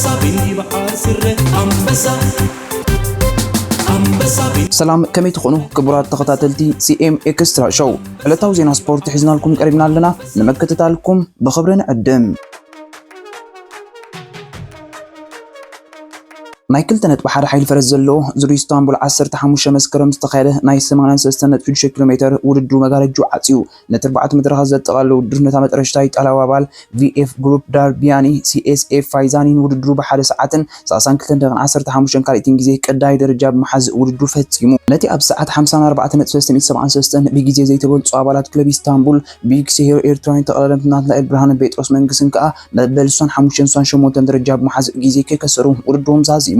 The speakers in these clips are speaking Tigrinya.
ሳቢኒ በዓል ስረ ኣንበሳ፣ ኣንበሳ ቢኒ። ሰላም፣ ከመይ ትኾኑ ክቡራት ተኸታተልቲ ሲ ኤም ኤክስትራ ሾው? ዕለታዊ ዜና ስፖርት ሒዝናልኩም ቀሪብና ኣለና፣ ንምክትታልኩም ብኽብሪ ንዕድም። ናይ ክልተ ነጥቢ ሓደ ሓይሊ ፈረስ ዘለዎ ዙር ኢስታንቡል ዓሰርተ ሓሙሽተ መስከረም ዝተኻየደ ናይ ሰማንያን ሰለስተን ነጥቢ ሽዱሽተ ኪሎ ሜትር ውድድሩ መጋረጅኡ ዓጽዩ። ነቲ ኣርባዕተ መድረኻት ዘጠቓለለ ውድድር ነታ መጠረሽታ ኢጣልያዊ ኣባል ቪ ኤፍ ግሩፕ ዳርቢያኒ ሲ ኤስ ኤፍ ፋይዛኒ ንውድድሩ ብሓደ ሰዓትን ሰላሳን ክልተን ደቂቕን ዓሰርተ ሓሙሽተን ካልኢትን ግዜ ቀዳማይ ደረጃ ብምሓዝ ውድድሩ ፈጺሙ። ነቲ ኣብ ሰዓት ሓምሳን ኣርባዕተን ነጥቢ ሰለስተ ሚእቲ ሰብዓን ሰለስተን ብግዜ ዘይተበልጹ ኣባላት ክለብ ኢስታንቡል ቢግ ሴሄር ኤርትራውያን ተቐዳደምቲ ናትናኤል ብርሃነ ጴጥሮስ መንግስን ከኣ መበል ስሳን ሓሙሽተን ስሳን ሸሞንተን ደረጃ ብምሓዝ ግዜ ከይከሰሩ ውድድሮም ዛዚሞም።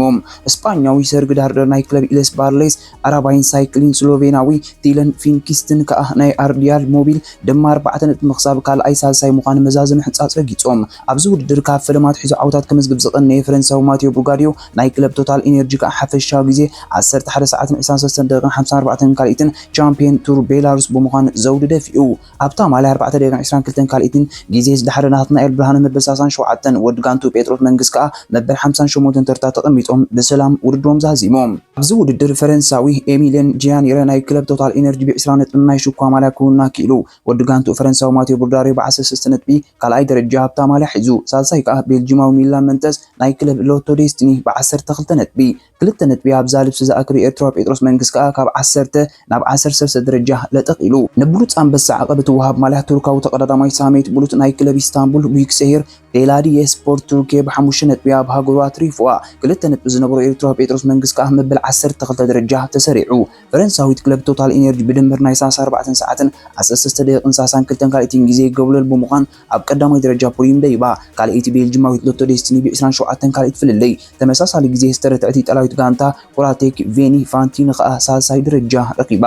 ስጳኛዊ ሰርግ ዳርደር ናይ ክለብ ኢለስ ባርሌስ ኣራባይን ሳይክሊን ስሎቬናዊ ቲለን ፊንኪስትን ከኣ ናይ ኣርዲያል ሞቢል ድማ ኣርባዕተ ነጥቢ ምኽሳብ ካልኣይ ሳልሳይ ምዃን መዛዘሚ ሕንጻጽ ረጊጾም። ኣብዚ ውድድር ካብ ፈለማ ኣትሒዙ ዓወታት ከመዝግብ ዝቐነየ ፈረንሳዊ ማቴዮ ቡርጋድዮ ናይ ክለብ ቶታል ኢነርጂ ከኣ ሓፈሻዊ ግዜ ዓሰርተ ሓደ ሰዓትን ዕስራን ሰለስተን ደቂቕን ሓምሳን ኣርባዕተን ካልኢትን ቻምፒየን ቱር ቤላሩስ ብምዃን ዘውዲ ደፊኡ። ኣብታ ማልያ ኣርባዕተ ደቂቕን ዕስራን ክልተን ካልኢትን ግዜ ዝደሓረ ናትናኤል ብርሃነ መበል ሰላሳን ሸውዓተን፣ ወዲ ጋንቱ ጴጥሮስ መንግስ ከኣ መበል ሓምሳን ሸሞንተን ተርታ ተቐሚጦም ብሰላም ውድድሮም ዛዚሞም። ኣብዚ ውድድር ፈረንሳዊ ኤሚልየን ጂያኒረ ናይ ክለብ ቶታል ኢነርጂ ብዕስራ ነጥቢ ናይ ሽኳ ማልያ ክውና ክኢሉ። ወዲ ጋንቱ ፈረንሳዊ ማቴዮ ቡርዳሪዮ ብዓሰርተ ሰለስተ ነጥቢ ካልኣይ ደረጃ ኣብታ ማልያ ሒዙ። ሳልሳይ ከኣ ቤልጂማዊ ሚላን መንተስ ናይ ክለብ ሎቶ ዴስቲኒ ብዓሰርተ ክልተ ነጥቢ። ክልተ ነጥቢ ኣብዛ ልብሲ ዝኣክብ ኤርትራዊ ጴጥሮስ መንግስ ከኣ ካብ ዓሰርተ ናብ ዓሰርተ ሰለስተ ደረጃ ለጠቕ ኢሉ። ንብሉጽ ኣንበሳ ዓቐብ እትወሃብ ማልያ ቱርካዊ ተቐዳዳማይ ሳሜት ብሉጽ ናይ ክለብ ኢስታንቡል ቡይክሰሄር ቤላዲ የስፖርት ቱርኪ ብሓሙሽተ ነጥቢ ኣብ ሃገሩ ኣትሪፉዋ። ክልተ ነጥቢ ዝነበሮ ኤርትራዊ ጴጥሮስ መንግስ ከኣ መበል ዓሰርተ ክልተ ደረጃ ተሰሪዑ። ፈረንሳዊት ክለብ ቶታል ኢነርጂ ብድምር ናይ ሰላሳ ኣርባዕተን ሰዓትን ዓሰርተ ሰለስተ ደቂቕን ሰላሳን ክልተን ካልኢትን ግዜ ገብለል ብምዃን ኣብ ቀዳማይ ደረጃ ፖድዩም ደይባ። ካልኣይቲ ቤልጂማዊት ሎቶ ዴስቲኒ ብዕስራን ሸውዓተን ካልኢት ፍልልይ። ተመሳሳሊ ግዜ ዝተረትዐት ኢጣልያዊት ጋንታ ኮራቴክ ቬኒ ፋንቲኒ ከኣ ሳልሳይ ደረጃ ረኺባ።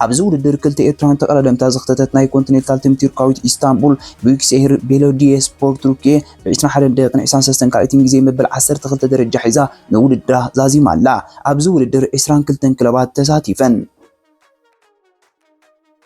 ኣብዚ ውድድር ክልተ ኤርትራውያን ተቐዳደምታ ዘኽተተት ናይ ኮንቲኔንታል ቲም ቱርካዊት ኢስታንቡል ቡይክሴሄር ቤሎዲየ ስፖርት ቱርኪየ ብዕስራን ሓደን ደቂቕን ዕስራን ሰለስተን ካልኢትን ግዜ መበል ዓሰርተ ክልተ ደረጃ ሒዛ ንውድድራ ዛዚማ ኣላ። ኣብዚ ውድድር ዕስራን ክልተን ክለባት ተሳቲፈን።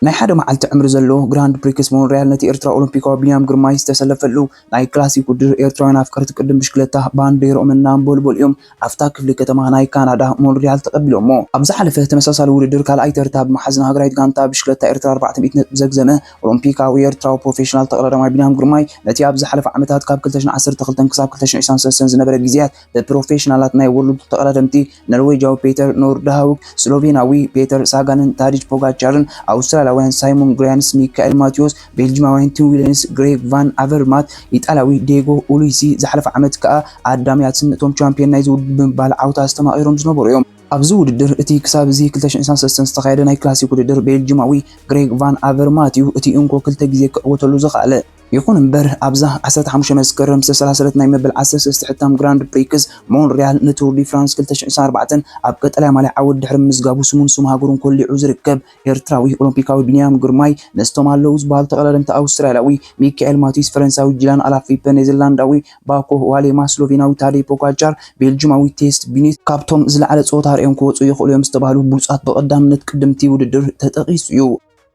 ናይ ሓደ መዓልቲ ዕምሪ ዘለዎ ግራንድ ፕሪክስ ሞንሪያል ነቲ ኤርትራ ኦሎምፒካዊ ቢንያም ግርማይ ዝተሰለፈሉ ናይ ክላሲክ ውድድር ኤርትራውያን ኣፍቀርቲ ቅድም ብሽክለታ ባንዴርኦም እናንበልበሉ እዮም ኣብታ ክፍሊ ከተማ ናይ ካናዳ ሞንሪያል ተቐቢሎሞ። ኣብ ዝሓለፈ ተመሳሳሊ ውድድር ካልኣይ ተርታ ብምሓዝ ንሃገራዊት ጋንታ ብሽክለታ ኤርትራ ኣርባዕተ ሚእቲ ነጥቢ ዘግዘመ ኦሎምፒካዊ ኤርትራዊ ፕሮፌሽናል ተቐዳዳማይ ቢንያም ግርማይ ነቲ ኣብ ዝሓለፈ ዓመታት ካብ ክልተ ሽሕን ዓሰርተ ክልተን ክሳብ ክልተ ሽሕን ዕስራን ሰለስተን ዝነበረ ግዜያት ብፕሮፌሽናላት ናይ ወርልድ ተቐዳደምቲ ኖርዌጃዊ ፔተር ኖርድሃውግ፣ ስሎቬናዊ ፔተር ሳጋንን ታዲጅ ፖጋቻርን፣ ኣውስትራልያውያን ሳይሞን ግሪያንስ፣ ሚካኤል ማቴዎስ፣ ቤልጂማውያን ቲም ዊለንስ፣ ግሬግ ቫን ኣቨርማት፣ ኢጣልያዊ ዴጎ ኡሊሲ፣ ዝሓለፈ ዓመት ከኣ ኣዳም ያትስን እቶም ቻምፒዮን ናይዚ ውድድር ብምባል ዓውታ ኣስተማቒሮም ዝነበሩ እዮም። ኣብዚ ውድድር እቲ ክሳብ እዚ ክልተ ሽሕን ዕስራን ሰለስተን ዝተኻየደ ናይ ክላሲክ ውድድር ቤልጂማዊ ግሬግ ቫን ኣቨርማት እዩ እቲ እንኮ ክልተ ግዜ ክዕወተሉ ዝኸኣለ። ይኹን እምበር፣ ኣብዛ ዓሰርተ ሓሙሽተ መስከረም ዝተሰላሰለት ናይ መበል ዓሰርተ ሰለስተ ሕታም ግራንድ ፕሪክስ ሞንሪያል ንቱር ዲ ፍራንስ ክልተ ሽሕን ዕስራን ኣርባዕተን ኣብ ቀጠልያ ማልያ ዓወት ድሕሪ ምምዝጋቡ ስሙን ስም ሃገሩን ኮሊዑ ዝርከብ ኤርትራዊ ኦሎምፒካዊ ቢንያም ግርማይ ምስቶም ኣለዉ ዝበሃሉ ተቐዳደምቲ ኣውስትራልያዊ ሚካኤል ማቲስ፣ ፈረንሳዊ ጂላን ኣላፊፐ፣ ኔዘርላንዳዊ ባኮ ዋሌማ፣ ስሎቬናዊ ታዴ ፖጋቻር፣ ቤልጂማዊ ቴስት ቢኒት ካብቶም ዝለዓለ ጸወታ ኣርእዮም ክወጹ ይኽእሉ እዮም ዝተባህሉ ብሉጻት ብቐዳምነት ቅድምቲ ውድድር ተጠቒሱ እዩ።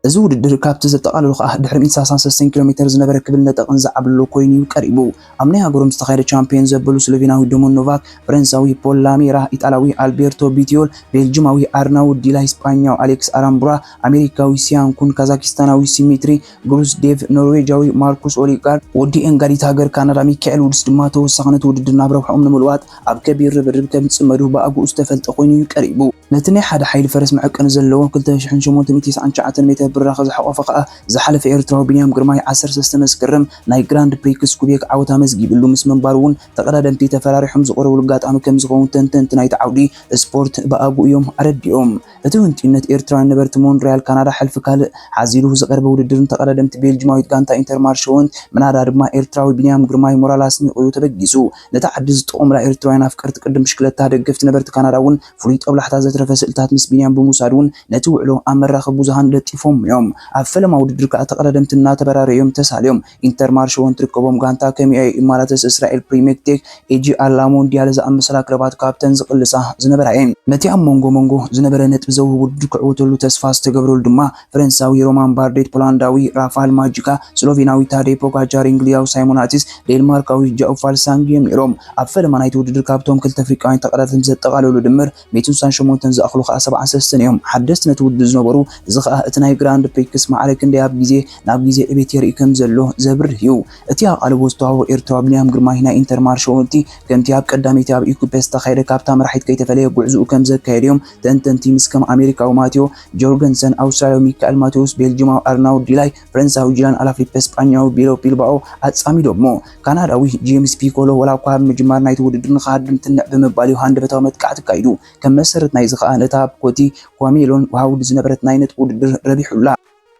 እዚ ውድድር ካብቲ ዘጠቓለሉ ከኣ ድሕሪ ሚእቲ ሰላሳን ሰለስተን ኪሎ ሜተር ዝነበረ ክብል ነጠቕን ዝዓብለሎ ኮይኑ እዩ ቀሪቡ። ኣብ ናይ ሃገሮም ዝተኻየደ ቻምፒዮን ዘበሉ ስሎቬናዊ ዶሞን ኖቫክ፣ ፈረንሳዊ ፖል ላሜራ፣ ኢጣልያዊ ኣልቤርቶ ቢቲዮል፣ ቤልጂማዊ ኣርናው ዲላ፣ ስጳኛዊ ኣሌክስ ኣራምቡራ፣ ኣሜሪካዊ ሲያን ኩን፣ ካዛኪስታናዊ ሲሚትሪ ግሩዝዴቭ፣ ኖርዌጃዊ ማርኩስ ኦሊጋርድ፣ ወዲ ኤንጋዲት ሃገር ካናዳ ሚካኤል ውድስ ድማ ተወሳኺ ነቲ ውድድር ናብ ረብሕኦም ንምልዋጥ ኣብ ከቢድ ርብርብ ከም ዝጽመዱ ብኣግኡ ዝተፈልጠ ኮይኑ እዩ ቀሪቡ። ነቲ ናይ ሓደ ሓይሊ ፈረስ መዐቀኒ ዘለዎ ክልተ ሽሕን ሸሞንተ ሚእትን ተስዓን ትሽዓተን ሜተር ብራኸ ዝሓቖፈ ከኣ ዝሓለፈ ኤርትራዊ ቢንያም ግርማይ ዓሰርተ ሰለስተ መስከረም ናይ ግራንድ ፕሪክስ ኩቤክ ዓወት ኣመዝጊብሉ ምስ ምንባሩ እውን ተቐዳደምቲ ተፈራሪሖም ዝቐረብሉ ኣጋጣሚ ከም ዝኸውን ተንተንቲ ናይቲ ዓውዲ ስፖርት ብኣግኡ እዮም ኣረዲኦም። እቲ ህንጥዩነት ኤርትራውያን ነበርቲ ሞንሪያል ካናዳ ሕልፊ ካልእ ሓዚሉ ዝቐረበ ውድድርን ተቐዳደምቲ ቤልጂማዊት ጋንታ ኢንተርማርሸ ወንት ምናዳ ድማ ኤርትራዊ ቢንያም ግርማይ ሞራል ኣስኒቑ እዩ ተበጊሱ። ነታ ዓዲ ዝጠቖሙላ ኤርትራውያን ኣፍቀርቲ ቅድም ብሽክለታ ደገፍቲ ነበርቲ ካናዳ እውን ፍሉይ ጦብላሕታ ዘትረፈ ዝተሓለፈ ስእልታት ምስ ቢንያም ብምውሳድ እውን ነቲ ውዕሎ ኣብ መራኸቢ ብዙሃን ለጢፎም እዮም። ኣብ ፈለማ ውድድር ከኣ ተቐዳደምቲ እናተበራረዩ እዮም ተሳልዮም። ኢንተርማርሸ እውን ትርከቦም ጋንታ ከሚኣዮ ኢማራትስ እስራኤል ፕሪሜክቴክ ኤጂ ኣላሞንዲያል ዝኣመሰላ ክለባት ካብተን ዝቕልሳ ዝነበራ እየን። ነቲ ኣብ መንጎ መንጎ ዝነበረ ነጥቢ ዘውህብ ውድድር ክዕወተሉ ተስፋ ዝተገብረሉ ድማ ፈረንሳዊ ሮማን ባርዴት፣ ፖላንዳዊ ራፋል ማጂካ፣ ስሎቬናዊ ታዴ ፖጋቻር፣ እንግሊዛዊ ሳይሞናቲስ፣ ዴንማርካዊ ጃኡፋል ሳንግ እዮም ነይሮም። ኣብ ፈለማ ናይቲ ውድድር ካብቶም ክልተ ኣፍሪቃውያን ተቐዳደምቲ ዘጠቓለሉ ድምር ሚእትን ስሳን ሸሞንተን ዝኣኽሉ ከኣ ሰብዓን ሰለስተን እዮም ሓደስቲ ነቲ ውድድር ዝነበሩ። እዚ ከኣ እቲ ናይ ግራንድ ፕሪክስ ማዕረ ክንደይ ኣብ ግዜ ናብ ግዜ ዕቤት የርኢ ከም ዘሎ ዘብርህ እዩ። እቲ ኣቓልቦ ዝተዋህቦ ኤርትራዊ ቢንያም ግርማይ ናይ ኢንተርማርሸ ወንቲ ከምቲ ኣብ ቀዳመይቲ ኣብ ኢኩፔ ዝተኻየደ ካብታ መራሒት ከይተፈለየ ጉዕዝኡ ከም ዘካየደ እዮም ተንተንቲ። ምስ ከም ኣሜሪካዊ ማቴዎ ጆርገንሰን፣ ኣውስትራልያዊ ሚካኤል ማቴዎስ፣ ቤልጅማዊ ኣርናውድ ዲላይ፣ ፈረንሳዊ ጁልያን ኣላፊሊፐ፣ ስጳኛዊ ቢሎ ቢልባኦ ኣጻሚዶሞ። ካናዳዊ ጄምስ ፒኮሎ ወላ እኳ ኣብ ምጅማር ናይቲ ውድድር ንኽሃድም ትንዕ ብምባል እዩ ሃንደበታዊ መጥቃዕቲ ኣካይዱ። ከም መሰረት ናይዚ ከኣ ነታ ኣብ ኮቲ ኳሜሎን ሃውድ ዝነበረት ናይ ነጥቢ ውድድር ረቢሑላ።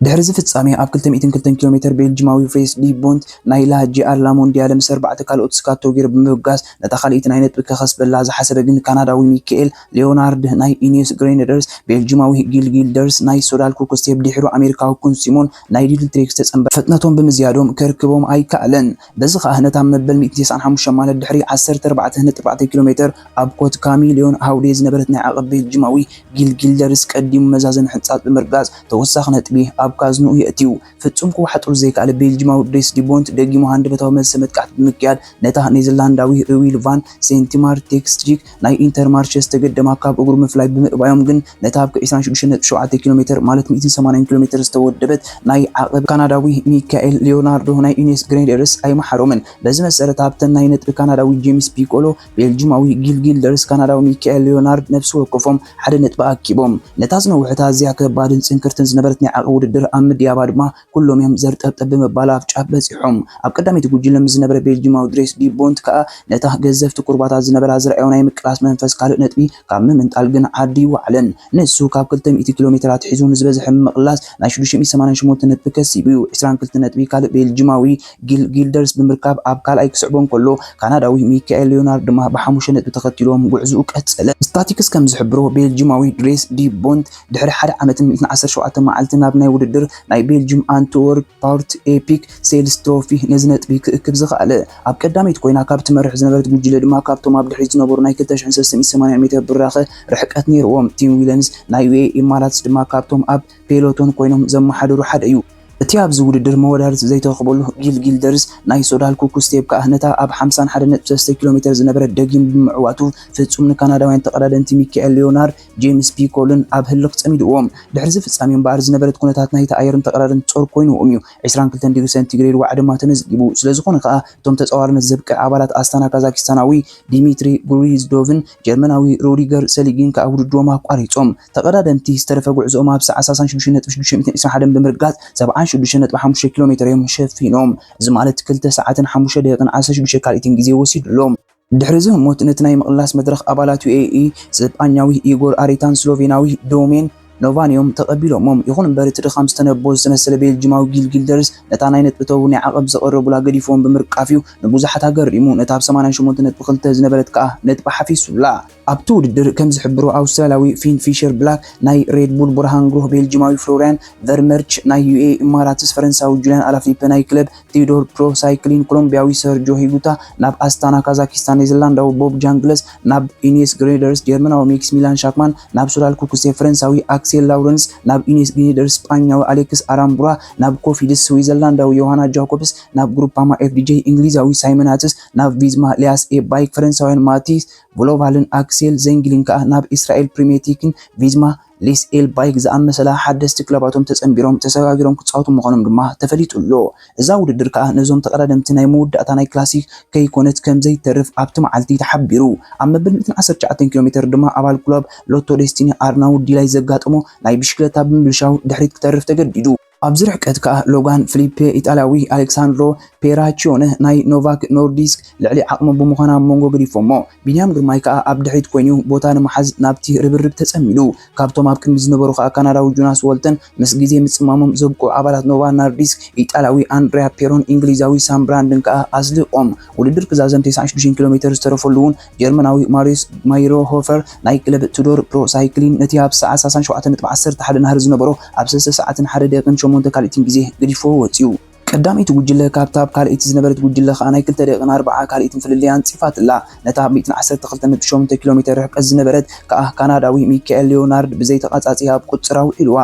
ድሕሪ እዚ ፍጻሜ ኣብ ክልተ ሚእትን ክልተን ኪሎ ሜተር ቤልጅማዊ ፍሬስ ዲ ቦንት ናይ ላ ጂ ኣር ላሞንዲያለ ምስ ኣርባዕተ ካልኦት ስካቶ ጌር ብምብጋስ ነታ ካልኣይቲ ናይ ነጥቢ ከኸስበላ ዝሓሰበ፣ ግን ካናዳዊ ሚካኤል ሊዮናርድ ናይ ኢኒየስ ግሬነደርስ፣ ቤልጅማዊ ጊል ጊልደርስ ናይ ሶዳል ኩክስቴፕ፣ ድሕሩ ኣሜሪካዊ ኩን ሲሞን ናይ ዲድል ትሬክስ ተጸንበ ፍጥነቶም ብምዝያዶም ከርክቦም ኣይከኣለን። በዚ ከኣ ነታ መበል ሚእትን ተስዓን ሓሙሽተን ማለት ድሕሪ ዓሰርተ ኣርባዕተ ነጥቢ ኣርባዕተ ኪሎ ሜተር ኣብ ኮት ካሚሊዮን ሃውዴ ዝነበረት ናይ ዓቐብ ቤልጅማዊ ጊል ጊልደርስ ቀዲሙ መዛዘሚ ሕንጻጽ ብምርጋጽ ተወሳኺ ነጥቢ ኣብ ካዝንኡ የእትዩ። ፍጹም ክወሓጠሉ ዘይከኣለ ቤልጅማዊ ድሬስ ዲቦንት ደጊሙ ሃንደበታዊ መልሰ መጥቃዕቲ ብምክያድ ነታ ኔዘርላንዳዊ ሪዊል ቫን ሴንቲማር ቴክስጂክ ናይ ኢንተርማርሸ ዝተገደማ ካብ እግሩ ምፍላይ ብምእባዮም ግን ነታ ኣብ ዕስራን ሽዱሽተን ነጥቢ ሸውዓተ ኪሎ ሜተር ማለት ሚእትን ሰማንያን ኪሎ ሜተር ዝተወደበት ናይ ዓቐብ ካናዳዊ ሚካኤል ሊዮናርዶ ናይ ኢኒየስ ግሬነደርስ ኣይመሓሮምን። በዚ መሰረት ኣብተን ናይ ነጥቢ ካናዳዊ ጄምስ ፒኮሎ፣ ቤልጅማዊ ጊል ጊልደርስ፣ ካናዳዊ ሚካኤል ሊዮናርድ ነፍሲ ወከፎም ሓደ ነጥቢ ኣኪቦም። ነታ ዝነውሐት ኣዝያ ከባድን ጽንክርትን ዝነበረት ናይ ዓቐብ ውድድር ኣብ ምድያባ ድማ ኩሎም እዮም ዘርጠብጠብ ብምባል ኣብ ጫፍ በጺሖም። ኣብ ቀዳመይቲ ጉጅለ ምስ ዝነበረ ቤልጅማዊ ድሬስ ዲቦንት ከኣ ነታ ገዘፍቲ ኩርባታት ዝነበራ ዝረኣዮ ናይ ምቅላስ መንፈስ ካልእ ነጥቢ ካብ ምምንጣል ግን ዓዲ ይወዓለን። ንሱ ካብ ክልተ ሚእቲ ኪሎ ሜተር ኣትሒዙ ንዝበዝሐ ብምቕላስ ናይ ሽዱሽተ ሚእቲ ሰማንያን ሸሞንተ ነጥቢ ከሲቡ እዩ። ዕስራን ክልተ ነጥቢ ካልእ ቤልጅማዊ ጊል ጊልደርስ ብምርካብ ኣብ ካልኣይ ክስዕቦ እንከሎ፣ ካናዳዊ ሚካኤል ሊዮናርድ ድማ ብሓሙሽተ ነጥቢ ተኸቲሎም ጉዕዝኡ ቀጸለ። ስታቲክስ ከም ዝሕብሮ፣ ቤልጅማዊ ድሬስ ዲ ቦንት ድሕሪ ሓደ ዓመትን ሚእትን ዓሰርተ ሸውዓተ መዓልቲ ናብ ናይ ውድድር ናይ ቤልጅም ኣንትወርፕ ፓርት ኤፒክ ሴልስ ትሮፊ ነዚ ነጥቢ ክእክብ ዝኸኣለ። ኣብ ቀዳመይቲ ኮይና ካብ ትመርሕ ዝነበረት ጉጅለ ድማ ካብቶም ኣብ ድሕሪት ዝነበሩ ናይ ክልተ ሽሕን ሰለስተ ሚእትን ሰማንያን ሜትር ብራኸ ርሕቀት ነይርዎም። ቲም ዊለንስ ናይ ዩኤኢ ኢማራትስ ድማ ካብቶም ኣብ ፔሎቶን ኮይኖም ዘመሓድሩ ሓደ እዩ። እቲ ኣብዚ ውድድር መወዳድርቲ ዘይተረኽበሉ ጊል ጊልደርስ ናይ ሶዳል ኩክስቴፕ ከኣ ነታ ኣብ ሓምሳን ሓደን ነጥቢ ሰለስተ ኪሎ ሜተር ዝነበረት ደጊም ብምዕዋቱ ፍጹም ንካናዳውያን ተቐዳደምቲ ሚካኤል ሊዮናርድ፣ ጄምስ ፒኮልን ኣብ ህልኽ ጸሚድዎም። ድሕሪ እዚ ፍጻሜ እምበኣር ዝነበረት ኩነታት ናይቲ ኣየርን ተቐዳደምቲ ጾር ኮይንዎም እዩ። ዕስራን ክልተን ዲግሪ ሴንቲግሬድ ዋዒ ድማ ተመዝጊቡ። ስለዝኾነ ከኣ እቶም ተጻዋርነት ዘብቅዕ ኣባላት ኣስታና ካዛኪስታናዊ ዲሚትሪ ጉሪዝዶቭን ጀርመናዊ ሩዲገር ሰሊግን ከኣ ውድድሮም ኣቋሪጾም። ተቐዳደምቲ ዝተረፈ ጉዕዞኦም ኣብ ሰዓት ሰላሳን ሽዱሽተን ነጥቢ ሽዱሽተ ሚእትን ዕስራን ሓደን ብምርጋጽ ሰብዓን ሽዱሽተን ነጥቢ ሓሙሽተ ኪሎ ሜተር እዮም ሸፊኖም። እዚ ማለት ክልተ ሰዓትን ሓሙሽተ ደቂቕን ዓሰርተ ሽዱሽተ ካልኢትን ግዜ ወሲዱሎም። ድሕሪ እዚ ህሞት ነቲ ናይ ምቕላስ መድረኽ ኣባላት ዩኤኢ፣ ስጳኛዊ ኢጎር ኣሬታን ስሎቬናዊ ዶሜን ኖቫን እዮም ተቐቢሎሞም። ይኹን እምበር እቲ ድኻም ዝተነቦ ዝተመሰለ ቤልጅማዊ ጊል ጊልደርስ ነታ ናይ ነጥቢ ተቡ ናይ ዓቐብ ዘቐረቡላ ገዲፍዎም ብምርቃፍ እዩ ንብዙሓት ኣገሪሙ። ነታ ኣብ ሰማንያን ሸሞንተ ነጥቢ ክልተ ዝነበረት ከኣ ነጥቢ ሓፊሱላ። ኣብቲ ውድድር ከም ዝሕብሮ ኣውስትራልያዊ ፊን ፊሸር ብላክ ናይ ሬድ ቡል ብርሃን ግሩህ፣ ቤልጅማዊ ፍሎርያን ቨርመርች ናይ ዩኤኢ ኢማራትስ፣ ፈረንሳዊ ጁልያን ኣላፊሊፐ ናይ ክለብ ቲዩዶር ፕሮ ሳይክሊን፣ ኮሎምቢያዊ ሰርጆ ሂጉታ ናብ ኣስታና ካዛኪስታን፣ ኔዘርላንዳዊ ቦብ ጃንግለስ ናብ ኢኒየስ ግሬደርስ፣ ጀርመናዊ ሜክስ ሚላን ሻክማን ናብ ሶዳል ኩክስቴ፣ ፈረንሳዊ ኣክሴል ላውረንስ ናብ ኢኒየስ ግሬደርስ፣ ስጳኛዊ ኣሌክስ ኣራምቡራ ናብ ኮፊድስ፣ ስዊዘርላንዳዊ ዮሃና ጃኮብስ ናብ ግሩፓማ ኤፍዲጄ፣ እንግሊዛዊ ሳይመናትስ ናብ ቪዝማ ሊያስ ኤ ባይክ፣ ፈረንሳውያን ማቲስ ቮሎቫልን ኣክሴል ዜንግሊን ከኣ ናብ እስራኤል ፕሪሜቲክን ቪዝማ ሊስ ኤል ባይክ ዝኣመሰላ ሓደስቲ ክለባቶም ተጸንቢሮም ተሰጋጊሮም ክጻወቱ ምዃኖም ድማ ተፈሊጡ ኣሎ። እዛ ውድድር ከኣ ነዞም ተቐዳደምቲ ናይ መወዳእታ ናይ ክላሲክ ከይኮነት ከም ዘይተርፍ ኣብቲ መዓልቲ ተሓቢሩ። ኣብ መበል ሚእትን ዓሰርተ ትሽዓተን ኪሎ ሜተር ድማ ኣባል ክለብ ሎቶ ዴስቲኒ ኣርናውድ ዲላይ ዘጋጠሞ ናይ ብሽክለታ ብምብልሻው ድሕሪት ክተርፍ ተገዲዱ። ኣብዚ ርሕቀት ከኣ ሎጋን ፊሊፔ ኢጣልያዊ ኣሌክሳንድሮ ፔራቺዮነ ናይ ኖቫክ ኖርዲስክ ልዕሊ ዓቕሙ ብምዃን ኣብ መንጎ ገዲፎሞ። ቢንያም ግርማይ ከኣ ኣብ ድሕሪት ኮይኑ ቦታ ንምሓዝ ናብቲ ርብርብ ተጸሚዱ። ካብቶም ኣብ ቅድሚት ዝነበሩ ከኣ ካናዳዊ ጆናስ ዎልተን ምስ ግዜ ምጽማሞም ዘብቅዑ ኣባላት ኖቫ ኖርዲስክ ኢጣልያዊ ኣንድሪያ ፔሮን እንግሊዛዊ ሳም ብራንድን ከኣ ኣስሊቖም። ውድድር ክዛዘም ተስዓን ሽዱሽተን ኪሎ ሜተር ዝተረፈሉ እውን ጀርመናዊ ማሪዮስ ማይሮ ሆፈር ናይ ክለብ ቱዶር ፕሮ ሳይክሊን ነቲ ኣብ ሰዓት ሰላሳን ሸውዓተን ነጥቢ ዓሰርተ ሓደ ናህሪ ዝነበሮ ኣብ ሰለስተ ሰዓትን ሓደ ደቂቕን ሸሞንተ ካልኢትን ግዜ ገዲፍዎ ወጺኡ። ቀዳመይቲ ጉጅለ ካብታ ኣብ ካልኣይቲ ዝነበረት ጉጅለ ከኣ ናይ ክልተ ደቂቕን ኣርባዓ ካልኢትን ፍልልይ ኣንጺፋትላ። ነታ ኣብ ሚእትን ዓሰርተ ክልተን ነጥቢ ሸሞንተ ኪሎ ሜተር ርሕቀት ዝነበረት ከኣ ካናዳዊ ሚካኤል ሊዮናርድ ብዘይ ተቓጻጺ ኣብ ቁጽራ ውዒልዋ።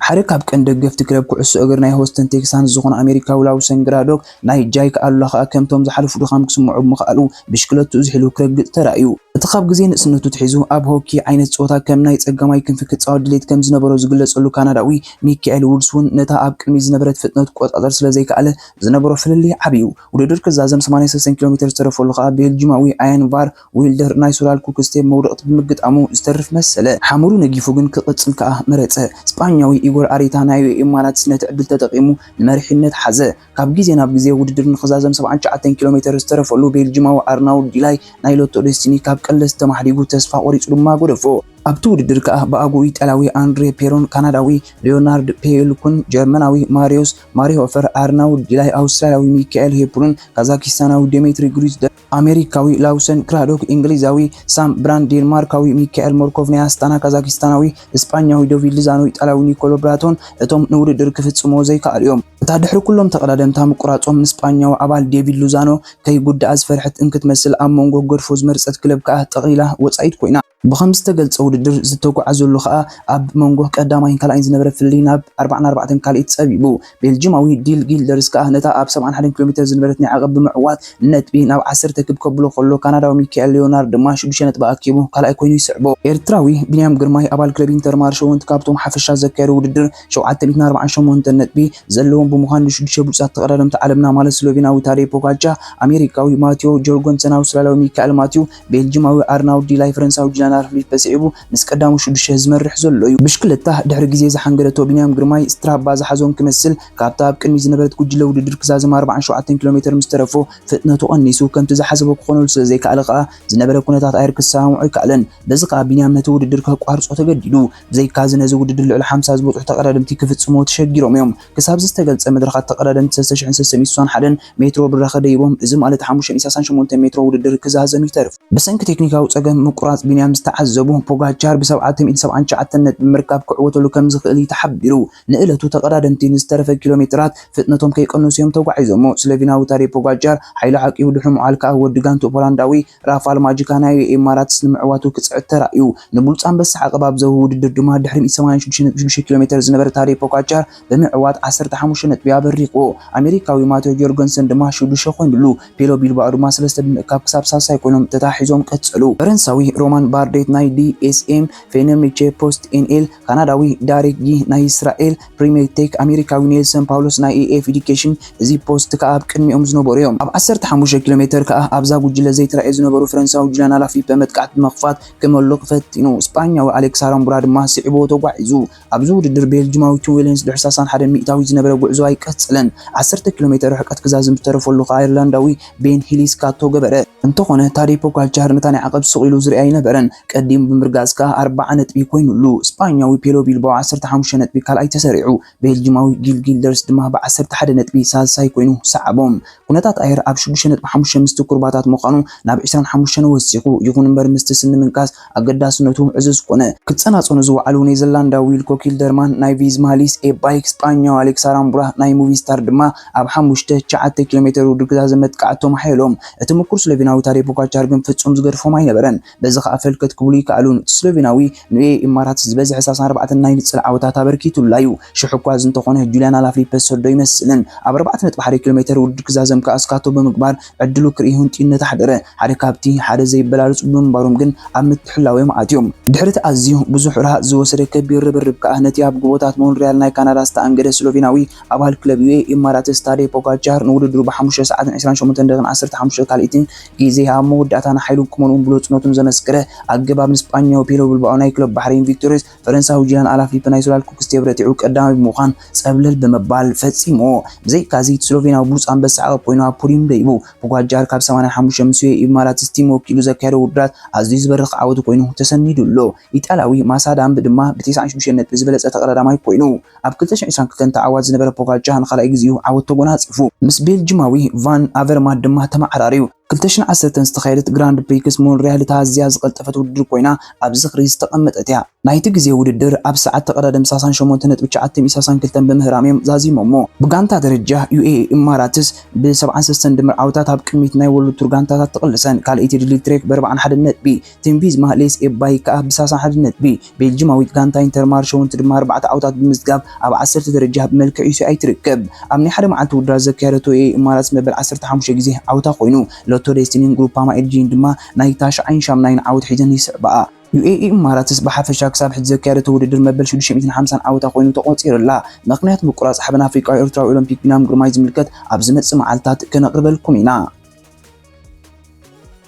ሓደ ካብ ቀንዲ ደገፍቲ ክለብ ኩዕሶ እግሪ ናይ ሆስተን ቴክሳንስ ዝኾነ ኣሜሪካዊ ላውሰን ግራዶክ ናይ ጃይክ ኣሉላ ከኣ ከምቶም ዝሓለፉ ድኻም ክስምዖ ብምኽኣሉ ብሽክለትኡ ዝሒሉ ክረግጽ ተራእዩ። እቲ ካብ ግዜ ንእስነቱ ትሒዙ ኣብ ሆኪ ዓይነት ጸወታ ከም ናይ ጸጋማይ ክንፊ ክጻወት ድሌት ከም ዝነበሮ ዝግለጸሉ ካናዳዊ ሚካኤል ውድስ እውን ነታ ኣብ ቅድሚት ዝነበረት ፍጥነት ክቆጻጸር ስለ ዘይከኣለ ዝነበሮ ፍልልይ ዓብዩ። ውድድር ክዛዘም ሰማንያን ሰለስተን ኪሎ ሜተር ዝተረፈሉ ከኣ ቤልጂማዊ ኣያን ቫር ዊልደር ናይ ሶላል ኩክስቴፕ መውደቕቲ ብምግጣሙ ዝተርፍ መሰለ። ሓመዱ ነጊፉ ግን ክቕጽል ከኣ መረጸ። ስጳኛዊ ኢጎር ኣሪታ ናይ ኢማራትስ ነቲ ዕድል ተጠቒሙ ንመሪሕነት ሓዘ። ካብ ግዜ ናብ ግዜ ውድድር ንኽዛዘም ሰብዓን ትሽዓተን ኪሎ ሜተር ዝተረፈሉ ቤልጂማዊ ኣርናውድ ዲላይ ናይ ሎቶ ዴስቲኒ ካብ ቀለስ ተማሕዲጉ ተስፋ ቆሪጹ ድማ ጎደፎ። ኣብቲ ውድድር ከኣ ብኣግኡ ኢጣልያዊ ኣንድሬ ፔሮን፣ ካናዳዊ ሊዮናርድ ፔልኩን፣ ጀርመናዊ ማሪዮስ ማሪሆፈር፣ ኣርናውድ ዲላይ፣ ኣውስትራልያዊ ሚካኤል ሄፕሉን፣ ካዛኪስታናዊ ዴሜትሪ ግሪዝደ፣ ኣሜሪካዊ ላውሰን ክራዶክ፣ እንግሊዛዊ ሳም ብራንድ፣ ዴንማርካዊ ሚካኤል ሞርኮቭ፣ ናይ ኣስታና ካዛኪስታናዊ፣ ስጳኛዊ ዶቪድ ሉዛኖ፣ ኢጣልያዊ ኒኮሎ ብራቶን እቶም ንውድድር ክፍጽምዎ ዘይከኣሉ እዮም። እታ ድሕሪ ኩሎም ተቐዳደምታ ምቁራጾም ንስጳኛዊ ኣባል ዴቪድ ሉዛኖ ከይጉድኣ ዝፈርሐት እንክትመስል ኣብ መንጎ ገድፎ ዝመርጸት ክለብ ከኣ ጠቕሊላ ወጻኢት ኮይና። ብኸም ዝተገልጸ ውድድር ዝተጓዓዘሉ ከኣ ኣብ መንጎ ቀዳማይን ካልኣይን ዝነበረ ፍልልይ ናብ ኣርባዓን ኣርባዕተን ካልኢት ጸቢቡ። ቤልጂማዊ ዲል ጊልደርስ ከኣ ነታ ኣብ ሰብዓን ሓደን ኪሎ ሜተር ዝነበረት ናይ ዓቐብ ብምዕዋት ነጥቢ ናብ ዓሰርተ ክብ ከብሎ ከሎ፣ ካናዳዊ ሚካኤል ሊዮናርድ ድማ ሽዱሽተ ነጥቢ ኣኪቡ ካልኣይ ኮይኑ ይስዕቦ። ኤርትራዊ ቢንያም ግርማይ ኣባል ክለብ ኢንተርማርሽ እውን ካብቶም ሓፈሻ ዘካየዱ ውድድር ሸውዓተ ሚእትን ኣርባዓን ሸሞንተን ነጥቢ ዘለዎም ብምዃን ንሽዱሽተ ብሉጻት ተቐዳደምቲ ዓለምና ማለት ስሎቬናዊ ታዴ ፖጋቻ፣ ኣሜሪካዊ ማቲዮ ጆርጎንሰን፣ ኣውስትራልያዊ ሚካኤል ማቲዩ፣ ቤልጂማዊ ኣርናውድ ዲላይ፣ ፈረንሳዊ ጁልያን ኣላፊሊፐ ስዒቡ ምስ ቀዳሙ ሽዱሽተ ዝመርሕ ዘሎ እዩ። ብሽክለታ ድሕሪ ግዜ ዝሓንገደቶ ቢንያም ግርማይ ስትራባ ዝሓዞን ክመስል ካብታ ኣብ ቅድሚት ዝነበረት ጉጅለ ውድድር ክዛዘም ኣርባዓን ሸውዓተን ኪሎ ሜተር ምስ ተረፎ ፍጥነቱ ቀኒሱ ከምቲ ዝሓሰቦ ክኾነሉ ስለ ዘይከኣለ ከኣ ዝነበረ ኩነታት ኣየር ክሰማምዖ ኣይከኣለን። በዚ ከኣ ቢንያም ነቲ ውድድር ከቋርጾ ተገዲዱ። ብዘይካዚ ነዚ ውድድር ልዕሊ ሓምሳ ዝበጽሑ ተቐዳደምቲ ክፍጽምዎ ተሸጊሮም እዮም። ክሳብ ዝተገልጸ መድረኻት ተቐዳደምቲ ሰለስተ ሽሕን ሰለስተ ሚእትን ስሳን ሓደን ሜትሮ ብራኸ ደይቦም፣ እዚ ማለት ሓሙሽተ ሚእትን ሰላሳን ሸሞንተን ሜትሮ ውድድር ክዛዘም ይተርፍ። ብሰንኪ ቴክኒካዊ ጸገም ምቁራጽ ቢንያም ዝተዓዘቡ ፖጋቻር ብሰብዓተ ሚእትን ሰብዓን ትሽዓተን ነጥቢ ምርካብ ክዕወተሉ ከም ዝኽእል እዩ ተሓቢሩ። ንእለቱ ተቐዳደምቲ ንዝተረፈ ኪሎ ሜትራት ፍጥነቶም ከይቀነሱ እዮም ተጓዒዞሞ። ስሎቬናዊ ታዴ ፖጋቻር ሓይሉ ዓቂቡ ድሕሪ ምዕዋል ከኣ ወዲ ጋንቱ ፖላንዳዊ ራፋል ማጂካ ናይ ኢማራትስ ንምዕዋቱ ክጽዕት ተራእዩ። ንብሉጽ ኣንበሳ ዓቐብ ኣብ ዘህቡ ውድድር ድማ ድሕሪ ሚእቲ ሰማንያን ሽዱሽተ ነጥቢ ሽዱሽተ ኪሎ ሜተር ዝነበረ ታዴ ፖጋቻር ብምዕዋት ዓሰርተ ሓሙሽተ ነጥቢ ኣበሪቕዎ። ኣሜሪካዊ ማቴዎ ጆርገንሰን ድማ ሽዱሽተ ኮይኑሉ። ፔሎ ቢልባኦ ድማ ሰለስተ ብምእካብ ክሳብ ሳልሳይ ኮይኖም ተታሒዞም ቀጸሉ። ፈረንሳዊ ሮማን ባርዴት ናይ ዲ ኤስ ኤም ፌነርሜቼ ፖስት ኤን ኤል፣ ካናዳዊ ዳሪክ ጊ ናይ እስራኤል ፕሪሚየር ቴክ፣ ኣሜሪካዊ ኔልሰን ፓውሎስ ናይ ኤ ኤፍ ኤዱኬሽን፣ እዚ ፖስት ከኣ ኣብ ቅድሚኦም ዝነበሩ እዮም። ኣብ ዓሰርተ ሓሙሽተ ኪሎ ሜተር ከኣ ኣብዛ ጉጅለ ዘይተራእየ ዝነበሩ ፈረንሳዊ ጁልያን ኣላፊሊፐ መጥቃዕቲ ብምኽፋት ክመልቕ ፈቲኑ። ስጳኛዊ ኣሌክስ ኣራምቡራ ድማ ስዒብዎ ተጓዒዙ። ኣብዚ ውድድር ቤልጂማዊ ቲም ዊሊያምስ ድሕሪ ሰላሳን ሓደን ሚእታዊት ዝነበረ ጉዕዞ ኣይቀጸለን። ዓሰርተ ኪሎ ሜተር ርሕቀት ክዛዝም ዝተረፈሉ ከኣ ኣየርላንዳዊ ቤን ሂሊ ስካቶ ገበረ። እንተኾነ ታዴ ፖጋቻር ነታ ናይ ዓቐብ ስቕ ኢሉ ዝርኣ ኣይነበረን። ቀዲሙ ብምርጋጽ ከኣ ኣርብዓ ነጥቢ ኮይኑሉ። ስጳኛዊ ፔሎ ቢልባኦ ዓሰርተ ሓሙሽተ ነጥቢ ካልኣይ ተሰሪዑ። ቤልጂማዊ ጊል ጊልደርስ ድማ ብዓሰርተ ሓደ ነጥቢ ሳልሳይ ኮይኑ ሰዓቦም። ኩነታት ኣየር ኣብ ሽዱሽተ ነጥቢ ሓሙሽተ ምስቲ ኩርባታት ምዃኑ ናብ ዕስራን ሓሙሽተን ወሲኹ። ይኹን እምበር ምስቲ ስኒ ምንካስ ኣገዳስነቱ ዕዙዝ ኮነ። ክጸናጸኑ ዝወዓሉ ኔዘርላንዳዊ ዊልኮ ኪልደርማን ናይ ቪዝማ ሊስ ኤ ባይክ፣ ስጳኛዊ ኣሌክስ ኣራምቡራ ናይ ሙቪስታር ድማ ኣብ ሓሙሽተ ትሽዓተ ኪሎ ሜተር ውድድር ክዛዘም መጥቃዕቶም ኣሓየሎም። እቲ ምኩር ስሎቬናዊ ታዴ ፖጋቻር ግን ፍጹም ዝገድፎም ኣይነበረን። በዚ ከኣ ፈልከት ክብሉ ይከኣሉ። እቲ ስሎቬናዊ ንኤ ኢማራት ዝበዝሐ ሰላሳን ኣርባዕተን ናይ ንጽል ዓወታት ኣበርኪቱላ እዩ። ሽሕ እኳ እዚ እንተኾነ ጁልያን ኣላፊሊፐ ዝሰዶ ይመስልን። ኣብ ኣርባዕተ ነጥቢ ሓደ ኪሎ ሜተር ውድድር ክዛዘም ከኣ ስካቶ ብምግባር ዕድሉ ክርኢ ህንጥዩ እናተሓደረ ሓደ ካብቲ ሓደ ዘይበላለጹ ብምንባሮም ግን ኣብ ምትሕልላው እዮም ኣትዮም። ድሕሪ እቲ ኣዝዩ ብዙሕ ርሃጽ ዝወሰደ ከቢድ ርብርብ ከኣ ነቲ ኣብ ጎቦታት ሞንሪያል ናይ ካናዳ ዝተኣንገደ ስሎቬናዊ ኣባል ክለብ ዩኤ ኢማራትስ ታዴ ፖጋቻር ንውድድሩ ብሓሙሽተ ሰዓትን ዕስራን ሸሞንተን ደቂቕን ዓሰርተ ሓሙሽተ ካልኢትን ግዜ ኣብ መወዳእታ ንሓይሉን ቁመንኡን ብሉጽነቱን ዘመስከረ ኣገባብ ንስጳኛዊ ፔሎ ብልባኦ ናይ ክለብ ባሕሬን ቪክቶሪየስ ፈረንሳዊ ጂላን ኣላፊሊፐ ናይ ሶላል ኩክስቴብ ረቲዑ ቀዳማይ ብምዃን ጸብለል ብምባል ፈጺሙ። ብዘይካዚ እቲ ስሎቬንያዊ ብሉጽ ኣንበሳ ዓቐብ ኮይኑ ኣብ ፖዲየም ደይቡ። ፖጋቻር ካብ ሰማንያን ሓሙሽተን ምስ ዩኤኢ ኢማራትስ ቲም ወኪሉ ዘካየዶ ውድድራት ኣዝዩ ዝበርኽ ዓወት ኮይኑ ተሰኒዱ ኣሎ። ኢጣልያዊ ማሳዳምብ ድማ ብ ተስዓን ሽዱሽተን ነጥቢ ዝበለጸ ተቐዳዳማይ ኮይኑ ኣብ ክልተ ሽሕን ዕስራን ክልተን ተዓዋቲ ዝነበረ ፖጋቻ ንኻልኣይ ግዜኡ ዓወት ተጎናጺፉ። ምስ ቤልጂማዊ ቫን ኣቨርማት ድማ ተመዓራርዩ። ክልተ ሽሕን ዓሰርተን ዝተኻየደት ግራንድ ፕሪክስ ሞንሪያል እታ ኣዝያ ዝቐልጠፈት ውድድር ኮይና፣ ኣብ ዝኽሪ ዝተቐመጠት እያ። ናይቲ ግዜ ውድድር ኣብ ሰዓት ተቐዳደም ሰላሳን ሸሞንተን ነጥቢ ትሽዓተ ሚእቲ ሰላሳን ክልተን ብምህራም እዮም ዛዚሞሞ። ብጋንታ ደረጃ ዩኤኢ ኢማራትስ ብ ሰብዓን ሰለስተን ድምር ዓወታት ኣብ ቅድሚት ናይ ወርልድ ቱር ጋንታታት ትቕልሰን። ካልኣይቲ ሪል ትሬክ ብ ኣርብዓን ሓደን ነጥቢ፣ ቲም ቪዝማ ሌስ ኤባይ ከኣ ብ ሰላሳን ሓደን ነጥቢ። ቤልጂማዊት ጋንታ ኢንተርማርሽ እውን ድማ ኣርባዕተ ዓወታት ብምዝጋብ ኣብ ዓሰርተ ደረጃ ብመልክዕ ዩ ሲ ኣይ ትርከብ። ኣብ ናይ ሓደ መዓልቲ ውድድራት ዘካየደቶ ዩኤኢ ኢማራትስ መበል ዓሰርተ ሓሙሽተ ግዜ ዓወታ ኮይኑ፣ ሎቶ ዴስቲኒን ግሩፓማ ኤል ጂን ድማ ናይ ታሽዓይን ሻምናይን ዓወት ሒዘን ይስዕባኣ። ዩኤኢ ኢማራትስ ብሓፈሻ ክሳብ ሕጂ ዘካየደቶ ውድድር መበል ሽዱሽተ ሚእትን ሓምሳን ዓወታ ኮይኑ ተቖጺሩላ። ምኽንያት ምቁራጽ ሓበን ኣፍሪቃዊ ኤርትራዊ ኦሎምፒክ ቢንያም ግርማይ ዝምልከት ኣብ ዝመጽእ መዓልታት ከነቕርበልኩም ኢና።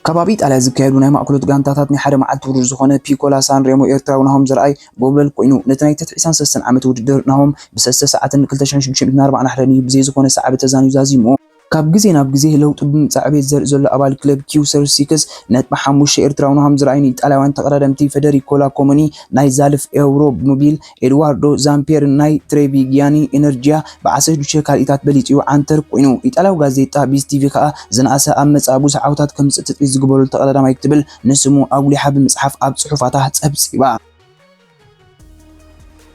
ከባቢ ኢጣልያ ዝካየዱ ናይ ማእከሎት ጋንታታት ናይ ሓደ መዓልቲ ውድድር ዝኾነ ፒኮላ ሳን ሬሞ ኤርትራዊ ናሆም ዘርኣይ ጎበል ኮይኑ፣ ነቲ ናይ ትሕቲ ዕስራን ሰለስተን ዓመት ውድድር ናሆም ብሰለስተ ሰዓትን ክልተ ሽሕን ሽዱሽተ ሚእትን ኣርባዓን ሓደን እዩ ብዘይ ዝኾነ ሳዕቢ ተዛንዩ ዛዚሙ። ካብ ግዜ ናብ ግዜ ለውጢ ብምምጻእ ዕቤት ዘርኢ ዘሎ ኣባል ክለብ ኪው ሰርቲ ሲክስ ነጥቢ ሓሙሽተ ኤርትራዊ ናሆም ዘርኣይ ንኢጣልያውያን ተቐዳደምቲ ፈደሪኮ ላኮሞኒ ናይ ዛልፍ ኤውሮ ሞቢል፣ ኤድዋርዶ ዛምፔር ናይ ትሬቪጊያኒ ኤነርጂያ ብዓሰርተ ሽዱሽተ ካልኢታት በሊጹ እዩ ዓንተር ኮይኑ። ኢጣልያዊ ጋዜጣ ቢስ ቲቪ ከኣ ዝነኣሰ ኣብ መጻኢ ብዙሕ ዓወታት ከምጽእ ትጽቢት ዝግበረሉ ተቐዳዳማይ ክትብል ንስሙ ኣጉሊሓ ብምጽሓፍ ኣብ ጽሑፋታ ጸብጺባ።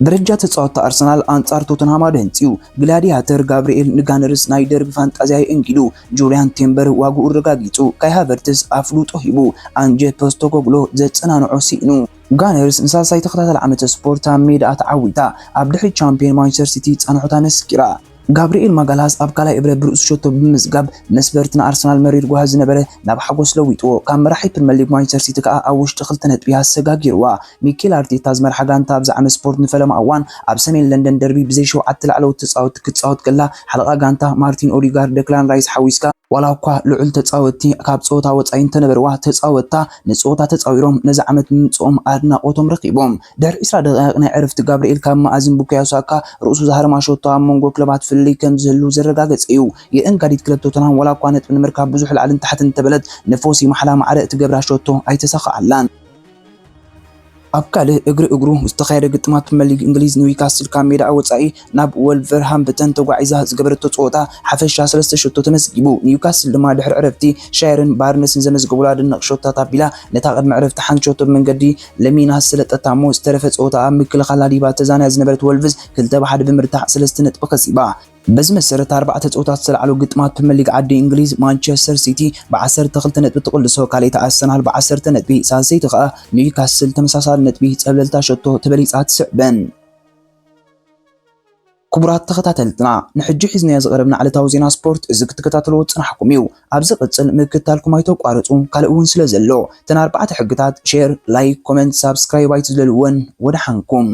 ደረጃ ተጻወትቲ ኣርሰናል ኣንጻር ቶተንሃም ኣደንጽዩ። ግላዲያተር ጋብርኤል ንጋነርስ ናይ ደርቢ ፋንጣዝያ የእንጊዱ። ጁልያን ቴምበር ዋግኡ ኣረጋጊጹ። ካይ ሃቨርትስ ኣፍልጦ ሂቡ። ኣንጀ ፖስተኮግሎ ዘጸናንዖ ስኢኑ። ጋነርስ ንሳልሳይ ተኸታታሊ ዓመተ ስፖርት ኣብ ሜዳኣ ተዓዊታ። ኣብ ድሕሪት ቻምፒዮን ማንቸስተር ሲቲ ጻንሖታ መስኪራ። ጋብርኤል ማጋልሃስ ኣብ ካልኣይ እብረ ብርእሱ ሸቶ ብምምዝጋብ መስበርቲ ንኣርሰናል መሪር ጓሂ ዝነበረ ናብ ሓጎስ ለዊጥዎ። ካብ መራሒ ፕሪመር ሊግ ማንቸስተር ሲቲ ከኣ ኣብ ውሽጢ ክልተ ነጥቢ ኣሰጋጊርዋ። ሚኬል ኣርቴታ ዝመርሓ ጋንታ ኣብዚ ዓመት ስፖርት ንፈለማ እዋን ኣብ ሰሜን ለንደን ደርቢ ብዘይ ሸውዓተ ላዕለዎት ተጻወትቲ ክትጻወት ከላ፣ ሓለቓ ጋንታ ማርቲን ኦዲጋርድ፣ ደክላን ራይስ ሓዊስካ ዋላ እኳ ልዑል ተጻወትቲ ካብ ጸወታ ወጻኢ እንተነበርዋ፣ ተጻወትታ ንጸወታ ተጻዊሮም ነዚ ዓመት ምምጽኦም ኣድናቖቶም ረኺቦም። ድሕሪ ዕስራ ደቂቕ ናይ ዕረፍቲ፣ ጋብርኤል ካብ መኣዝን ቡካዮ ሳካ ርእሱ ዝሃረማ ሸቶ ኣብ መንጎ ክለባት ፍልልይ ከም ዝህሉ ዘረጋገጸ እዩ። የእንጋዲት ክለብ ቶተንሃም ዋላ እኳ ነጥቢ ንምርካብ ብዙሕ ላዕልን ታሕትን እንተበለት፣ ንፎሲ ማሕላ ማዕረ እትገብራ ሸቶ ኣይተሳኽዓላን። ኣብ ካልእ እግሪ እግሩ ዝተኻየደ ግጥማት ፕሪመር ሊግ እንግሊዝ፣ ኒውካስል ካብ ሜዳኣ ወጻኢ ናብ ወልቨርሃምፕተን ተጓዒዛ ዝገበረቶ ጸወታ ሓፈሻ ሰለስተ ሸቶ ተመዝጊቡ። ኒውካስል ድማ ድሕሪ ዕረፍቲ ሻየርን ባርነስን ዘመዝገቡላ ደነቕ ሸቶታት ኣቢላ፣ ነታ ቅድሚ ዕረፍቲ ሓንቲ ሸቶ ብመንገዲ ለሚና ዝሰለጠታ እሞ፣ ዝተረፈ ጸወታ ኣብ ምክልኻል ኣድሂባ ተዛንያ ዝነበረት ወልቭስ ክልተ ብ ሓደ ብምርታዕ ሰለስተ ነጥቢ ከሲባ። በዚ መሰረት ኣርባዕተ ጸወታት ዝተለዓሉ ግጥማት ፕሪመር ሊግ ዓዲ እንግሊዝ፣ ማንቸስተር ሲቲ ብ ዓሰርተ ክልተ ነጥቢ ትቕልሶ፣ ካልኣይቲ ኣርሰናል ብ ዓሰርተ ነጥቢ፣ ሳልሰይቲ ከኣ ኒውካስል ተመሳሳሊ ነጥቢ ጸብለልታ ሸቶ ተበሊጻ ትስዕበን። ክቡራት ተኸታተልትና፣ ንሕጂ ሒዝናዮ ዝቐረብና ዕለታዊ ዜና ስፖርት እዚ ክትከታተልዎ ዝጸናሕኩም እዩ። ኣብ ዝቕጽል ምክትታልኩም ኣይተቋርጹ፣ ካልእ እውን ስለ ዘሎ። እተን ኣርባዕተ ሕግታት፣ ሼር፣ ላይክ፣ ኮመንት፣ ሳብስክራይብ ኣይትዝለልወን። ወደሓንኩም።